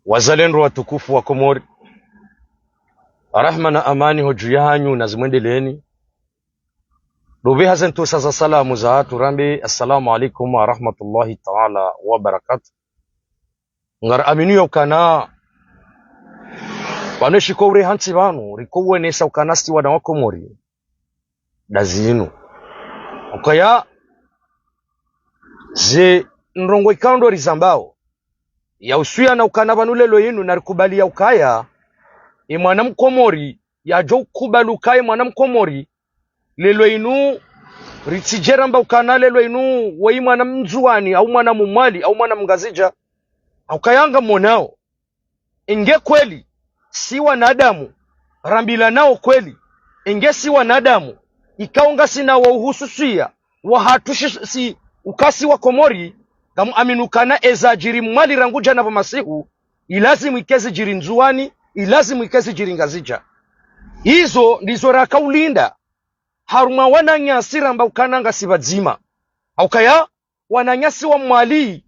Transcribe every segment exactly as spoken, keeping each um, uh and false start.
Wazalendo watukufu wa Komori, rahma na amani ho dju yahanyu na zimwendeleeni. Dopveha ze ntrusa za salamu zahatru rambe, assalamu alaikum wa rahmatullahi ta'ala wa barakatuh. Ngari aminio ukana, pvanu shiko ure hantsi pvanu, riko uonesa ukana si wana wa Komori. Nda zinu. Ukaya, ze ndrongoo ikao ndo rizambao, ya uhusiana ukana pvanu leo inu na rikubali ya ukaya, e mwana Mkomori, yadjo ukubali ukaya e mwana Mkomori, leo inu, ritsidje ramba ukana leo inu, woyi mwana Mndzuwani, au mwana Mmwali, au mwana Mngazidja, au kayanga monao. Inge kweli, si wanadamu, rambilanao kweli, inge si wanadamu, ikao ngasina wo uhususiya wahatru shi-, si ukasi wa Komori, ngamu amini ukana eza djiri Mwali rangu djana pvo masihu, ilazimu ike zidjiri Ndzuwani, ilazimu ike zidjiri Ngazidja. Izo ndizo raka ulinda, harumwa wananyasi ramba ukana ngasi pvadzima. Au kaya, wananyasi wa Mwali,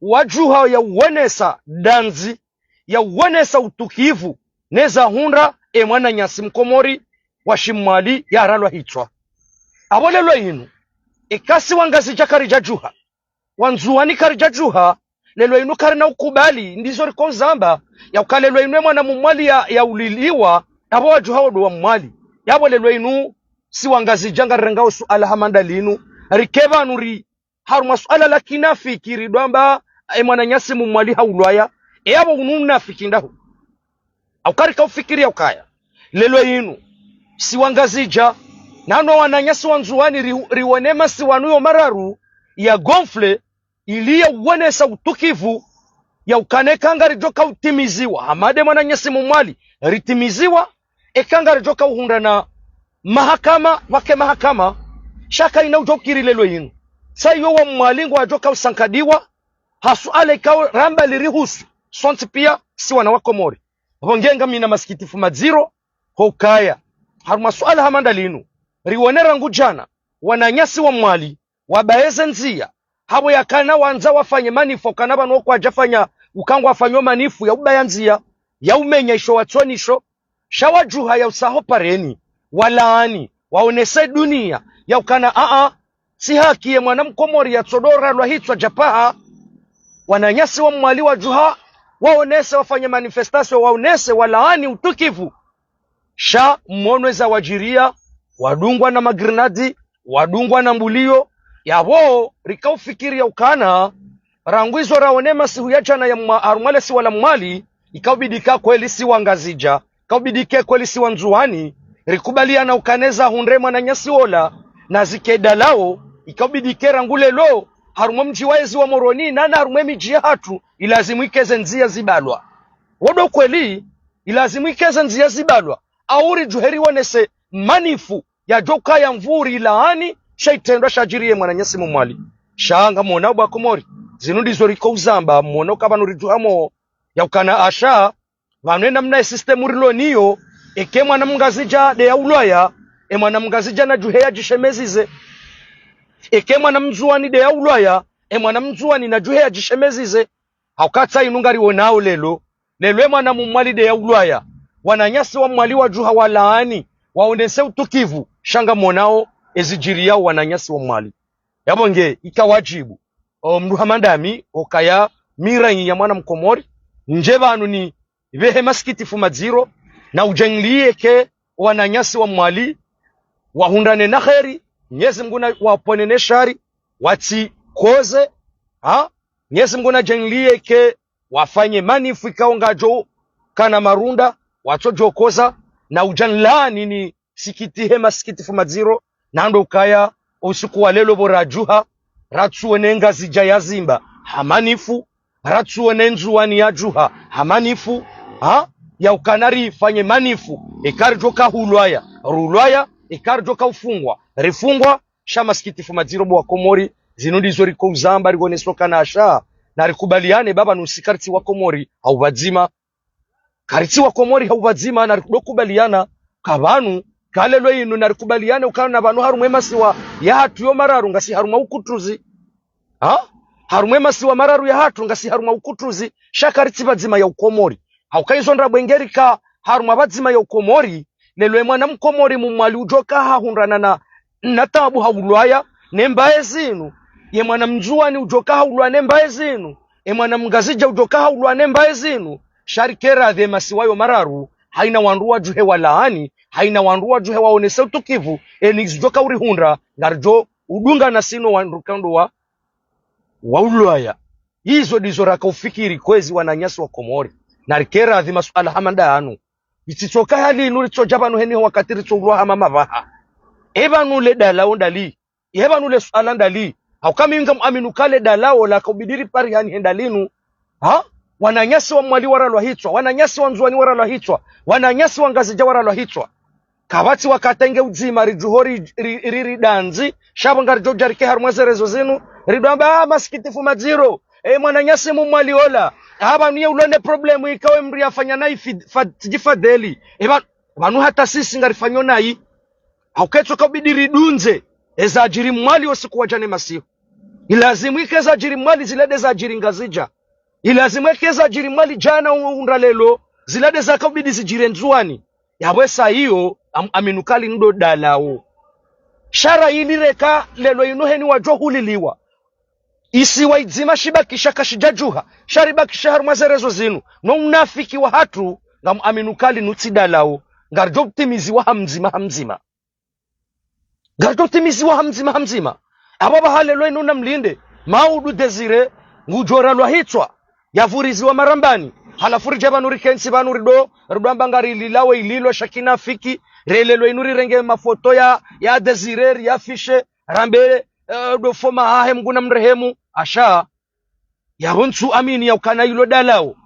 wadjuha ya uonesa ndandzi, ya uonesa utukivu, neza hundra e mwananyasi Mkomori wa Shimwali ya ralwa hitswa. Apvo leo inu, ikasi wa Ngazidja karidja djuha, wa Ndzuwani karidja djuha, leo inu karina ukubali, ndizo riko uzamba, ya uka leo inu e mwana Mmwali ya, ya uliliwa, apvo wadjuha wo ndo wa Mwali. Yapvo leo inu, si wa Ngazidja ngarirengao suala hama nda linu, rike pvanu ri harumwa suala la kinafiki ridjo amba, e mwananyasi Mmwali haulwaya, e apvo unu unafiki ndahu. Au karika ufikiri ya ukaya, leo inu, si wa Ngazidja, nano wananyasi wa Ndzuwani ri-, riwone masiwa yanu yo mararu ya gonfle, ili ya uonesa utukivu, ya ukana eka ngaridjo ka utimiziwa, hama nde mwananyasi Mmwali, ritimiziwa, eka ngaridjo ka uhundra na mahakama, pvwake mahakama, sha kayina udjo ukiri leo inu. Sa iyo wa Mwali ngwadjo ka usankadiwa, ha suala ikao ramba lirihusu, sontsi pia, si wana wa Komori. Pvo nge ngamina masikitifu madziro, ho ukaya. Harumwa suala hama nda linu, riwone rangu djana, wananyasi wa Mwali, wabaye ze ndziya, hapvo yakana wandza wafanye manifu, ukana pvanu kwadja fanya, uka ngwafanyao manifu ya ubaya ndziya, ya umenya isho watsonisho, sha wadjuha ya usaho pareni, walaani, waonese duniya, ya ukana aa, si haki ye mwana Mkomori yatsodo ralwa hitswa djapaha, wananyasi wa Mwali wadjuha, waonese wafanye manifestation, waonese walaani utukivu. Sha mwono za wadjiriya, wadungwa na magrenadi, wadungwa na mbuliyo, yapvo rika ufikiri ya ukana, rangu izo raone masihu ya djana ya mwa-, harumwa le siwa la Mwali, ika ubidi ka kweli si wa Ngazidja, ika ubidi ke kweli si wa Ndzuwani, rikubaliana ukana eza hundre mwananyasi ola, na zike ndalawo, ika ubidi ke rangu leo, harumwa mdji wa ezi wa Moroni, nana harumwa midji yahatru, ilazimu ike ze ndziya zibalwa. Wo ndo kweli, ilazimu ike ze ndziya zibalwa, au ridjuhe riwonese manifu yadjo kaya mvuri laani, sha itrendwa shadjiri ye mwananyasi Mmwali. Sha ngamwona bo wa Komori, zinu ndizo riko uzamba, mwono ka pvanu ridjuhamo, ya ukana asha, pvanu ye namna ye système rilo nayo, eke mwana Mngazidja nde ya ulwaya, e mwana Mngazidja nadjuhe yadjishemezize. Eke mwana Mndzuwani nde ya ulwaya, e mwana Mndzuwani nadjuhe yadjishemezize. Hauka tsi inu ngariwonao leo. Leo e mwana Mmwali nde ya ulwaya. Wananyasi wa Mwali wadjuha walaani, waonese utukivu, sha ngamwonao ezidjiriyao wananyasi wa Mwali. Yapvo nge, ika wadjibu, o mndru hama ndami, okaya mi rayi ya mwana Mkomori, ndje pvanu nipvehe masikitifu madziro, na udjangiliye ke wananyasi wa Mwali, wahundrane na kheri, Mnyezi Mngu na waponene shari, watsikoze, ha? Mnyezi Mngu nadjangiliye ke wafanye manifu ikao ngadjo kana marunda, watsodjokoza, na udjanlaani nisikitihe masikitifu madziro, na ndo ukaya, usiku wa leo pvo radjuha, ratsuwone Ngazidja yazimba ha manifu, ratsuwone Ndzuwani yadjuha ha manifu, ha? Ya ukana rifanye manifu, eka ridjoka hulwaya, rulwaya, eka ridjoka ufungwa, rifungwa, sha masikitifu madziro bo wa Komori, zinu ndizo riko uzamba, rikoneso kana asha, na rikubaliane ba pvanu si karitsi wa Komori, hau pvadzima. Karitsi wa Komori hau pvadzima, na rikudokubaliana, ka pvanu, ka leo inu, na rikubaliane, ukana pvanu harumwa e masiwa yahatru yo mararu, ngasi harumwa ukutuzi. Ha? Harumwa ye masiwa mararu yahatru ngasi harumwa ukutuzi, sha karitsi pvadzima ya ukomori. Hauka izo ndrabo ngerika harumwa pvadzima ya ukomori, lelo ye mwana mkomori mumwali udjoka hahundrana na, na taabu ha ulwaya, ne mbaye zinu. Ye mwana mndzuwani udjoka ha ulwaya ne mbaye zinu. Ye mwana mngazidja udjoka ha ulwaya ne mbaye zinu. Sha rike radhi ye masiwa yo mararu, haina wandru wadjuhe walaani, haina wandru wadjuhe waonese utukivu, eni zidjoka urihundra, ngaridjo udunga na sino wandru kando wa, wa ulwaya. Izo ndizo raka ufikiri kwezi wananyasi wa Komori. Na rike radhi masuala hama nda yanu. Itsitsoka hali inu ritsodja pvanu heni wakati ritsoulwa hama mapvaha. Epvanu le dalao ndali. Epvanu le suala ndali. Hauka mi ngamwaminu ka le dalao laka ubidi ripvariane he ndalinu. Ha? Wananyasi wa Mwali waralwa hitswa. Wananyasi wa Ndzuwani waralwa hitswa. Wananyasi wa Ngazidja waralwa hitswa. Kapvatsi wakati nge udzima ridjuho ri, ri, ri, ridandzi, sha pvo ngaridjo dja rike harumwa ze réseaux zinu, ridjo amba, ah, masikitifu madziro, e, mwananyasi mumwali ola, ah, pvanu ye ulone problème ikao ye mdru yafanya nayi fid-, fad-, djifadheli, e, pva-, pvanu hata sisi ngarifanyo nayi, hauka itsoka ubidi ridunze, eza djiri Mwali wo usiku wa djana ye masihu. Ilazimu ike eza djiri Mwali zile nde za djiri Ngazidja. Ilazimu ike eza djiri Mwali djana u-, undra lelo, zile nde zaka ubidi zidjiri Ndzuwani. Yapvo esa iyo, am-, aminu ka li ndo dalao. Sha ra ili reka lelo inu heni wadjo huliliwa. Isiwa idzima shibakisha kashidjadjuha. Sha ribakisha harumwa ze réseaux zinu. No unafiki wahatru, ngamwaminu ka linu tsi dalao. Ngaridjo utimiziwa ha mdzima ha mdzima. Ngaridjo utimiziwa ha mdzima ha mdzima. Apvo pvaha lelo inu namlinde. Maudu Désiré, ngudjo ralwa hitswa. Yavuriziwa marambani. Halafu ridje pvanu rikentsi pvanu ridjo, ridjo amba ngarililao ililo sha kinafiki. Re lelo inu rirenge mafoto ya, ya Désiré, riyafishe, rambe, eh, ndo foma hahe Mngu namrehemu. Asha. Yapvo ntsu amini ya ukana ilo dalao.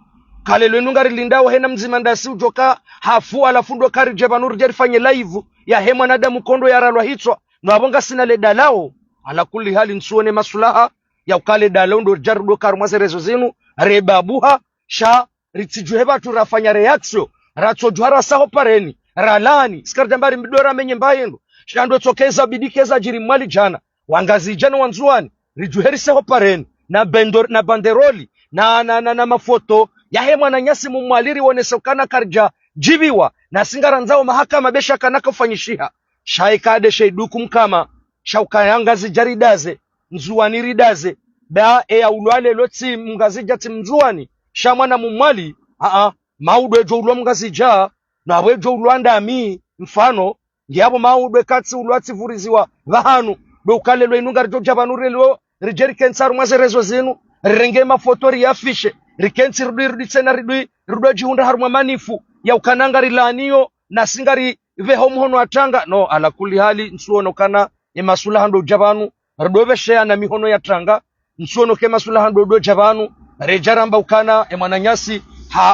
Ka lelo inu ngarilindao hena mdzima ndasi udjoka hafu halafu ndo karidje pvanu ridje rifanye live yahe mwanadamu kondo yaralwa hitswa. No apvo ngasina le dalao. Ala kulli hali ntsuone masulaha ya uka le dalao ndo ridja rudoka harumwa ze réseaux zinu. Rebabuha. Sha ritsidjuhe pvatsu rafanya réaction. Ratsodjuha rasaho pareni. Ralaani. Sikaridja mbari mdora menye mbaye ndo. Sha ndo tsoka eza bidi ke eza djiri Mwali djana. Wangazidja no Wandzuwani, ridjuhe riseho pareni, na bendo-, na banderoli, na, na, na, na mafoto, yahe mwananyasi mumwali rionese ukana karidja djibiwa, nasi ngarandzao mahakama be sha kana kafanyishiha. Sha ika nde she iduku mkama, sha ukaya Ngazidja ridaze, Ndzuwani ridaze, ba eya ulwa lelo tsi Mngazidja tsi Mndzuwani, sha mwana mumwali, aa, maudu edjo ulwa Mngazidja, na apvo edjo ulwa ndami, mfano, nge apvo maudu eka tsi ulwa tsi vuriziwa pvahanu. Ndo uka lelo inu ngaridjo dja pvanu relo, ridje rikentsi harumwa ze réseaux zinu, rirenge mafoto riyafishe, rikentsi ridwi, ridwi tsena ridwi, ridjo djihundra harumwa manifu, ya ukana ngarilaaniyo, nasi ngaripveho mhono wa tanga. No, ala kulli hali, ntsuono kana, e masulaha ndo udja pvanu, ridjo pvesheana mihono ya tanga, ntsuono ke masulaha ndo udjo dja pvanu, redja ramba ukana, e mwananyasi,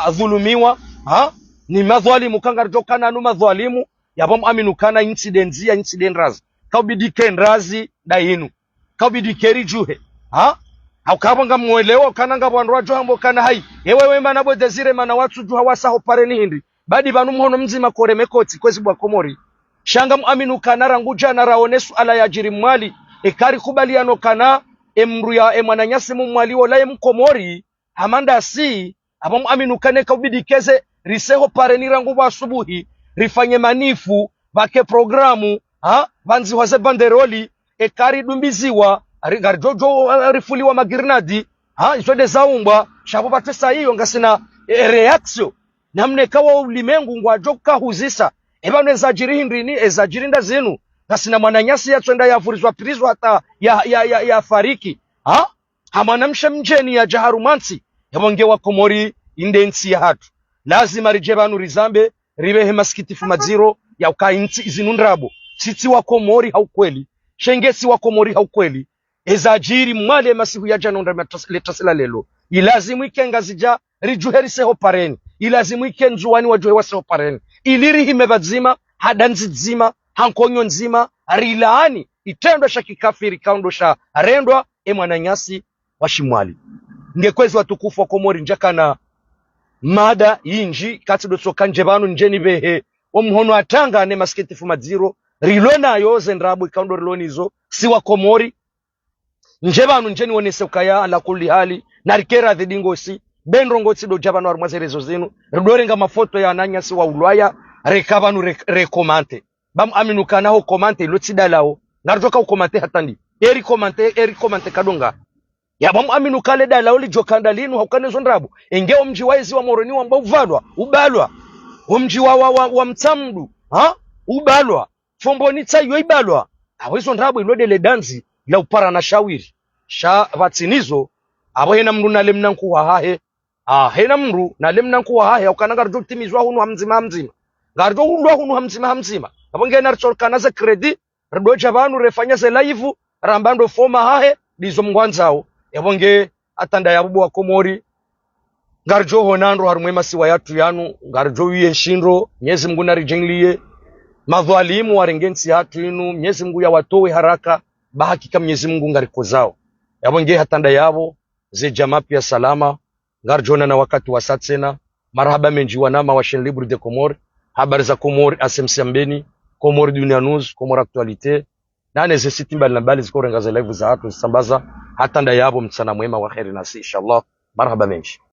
hadhulumiwa, ha? Ni madhwalimu, ka ngaridjo kana nu madhwalimu, yapvo mwaminu ukana intsi nde ndziya, intsi nde ndrazi. Ka ubidi ke ndrazi nda inu. Ka ubidi ke ridjuhe. Ha? Hauka apvo ngamwelewa ukana ngapvo wandru wadjo hamba ukana hayi. Ewe we mana bo Désiré mana watsudjuha wasaho pareni hindri. Badi pvanu mhono mdzima koreme kotsi kwezi bwa Komori. Sha ngamwaminu ukana rangu djana raone suala ya djiri Mwali. Eka rikubaliano ukana e mdru ya e mwananyasi mumwali ola ye Mkomori. Hama ndasi, apvo mwaminu ukana eka ubidi ke ze, riseho pareni rangu pvwa asubuhi, rifanye manifu, pvake programu, ha, pvandzihwa ze banderoli, eka ridumbiziwa, ri-, ngaridjo djo, eh, rifuliwa magirnadi, ha, izo nde zaumbwa, sha pvo pvatsu esa iyo ngasina, eh, réaction. Namna eka wo ulimengu ngwadjo kahuzisa, epvanu eza djiri hindrini, eza djiri nda zinu, ngasina mwananyasi yatswenda yavurizwa prizwa hata ya, ya, ya, yafariki, ha? Ha mwanamshe mdjeni yadja harumwa ntsi, yapvo nge wa Komori inde ntsi yahatru. Lazima ridje pvanu rizambe, ripvehe masikitifu madziro, ya uka intsi zinu ndrabo. Sitsi wa Komori ha ukweli, sha nge si wa Komori ha ukweli. Eza djiri Mwali e masihu ya djana undra mia tas-, le tasila lelo. Ilazimu ike Ngazidja, ridjuhe riseho pareni. Ilazimu ike Ndzuwani wadjuhe waseho pareni. Ili rihime pvadzima, ha ndandzi dzima, ha nkonyo ndzima, rilaani, itrendwa sha kikafiri kaundo sha rendwa, e mwananyasi wa shimwali. Nge kwezi watukufu wa Komori ndjakana mada yindji, katsi ndo tsoka ndje pvanu ndje nipvehe, o mhono wa tanga ne masikitifu madziro, rilo nayo ze ndrabo ikaundo rilo nizo, si wa Komori, Ndje pvanu ndje niwonese ukaya ala kulli hali, narikera dhidi ngosi, be ndrongo tsi ndo dja pvanu harumwa ze réseaux zinu, ridorenga mafoto ya wananyasi wa ulwaya, reka pvanu re-, rekomante. Ba muaminu kana ho komante ilo tsi dalao, ngaridjoka ukomante hata ndi. Eri komante, eri komante kadonga. Ya ba muaminu kale dalao lidjoka ndalinu, haukana ezo ndrabo. Enge omdji wa ezi wa Moroni wamba uvalwa, ubalwa. Omdji wa, wa, wa, wa Mtsamdu, ha? Ubalwa. Fomboni tsa iyo ibalwa. Awe izo ndrabo ilo ndele dandzi la upara na shawiri. Sha pvatsina izo, abo hena mndru nale mnanku wa hahe. Ah, hena mndru nale mnanku wa hahe, haukana ngaridjo timizwa hunu ha mdzima ha mdzima. Ngaridjo ulwa hunu ha mdzima ha mdzima. Abo nge naritsolkana ze crédit, ridodja pvanu refanya ze live, ramba ndo foma hahe, ndizo mngwandzao. Abo nge hata ndayapvo bo wa Komori, ngaridjo hona ndro harumwa emasiwa yatru yanu, ngaridjo wiye nshindro, Mnyezi Mungu naridjengeliye. Madhwalimu warenge ntsi yatru inu, Mnyezi Mungu yawatowe haraka, ba hakika Mnyezi Mungu ngarikozao. Abo nge hata ndayapvo, ze djamaa pia salama, ngaridjo onana wakati wasa tsena. Marahaba mendji wanama wa Chaîne Libre des Comores, Habari za Comores, A C M C Mbeni, Comores Dunia News, Comores Actualité, nane ze site mbali na mbali zikorenga ze live zahatru zisambaza. Hata ndayapvo, mtsana mwema wa kheri nasi, inshallah. Marahaba mendji.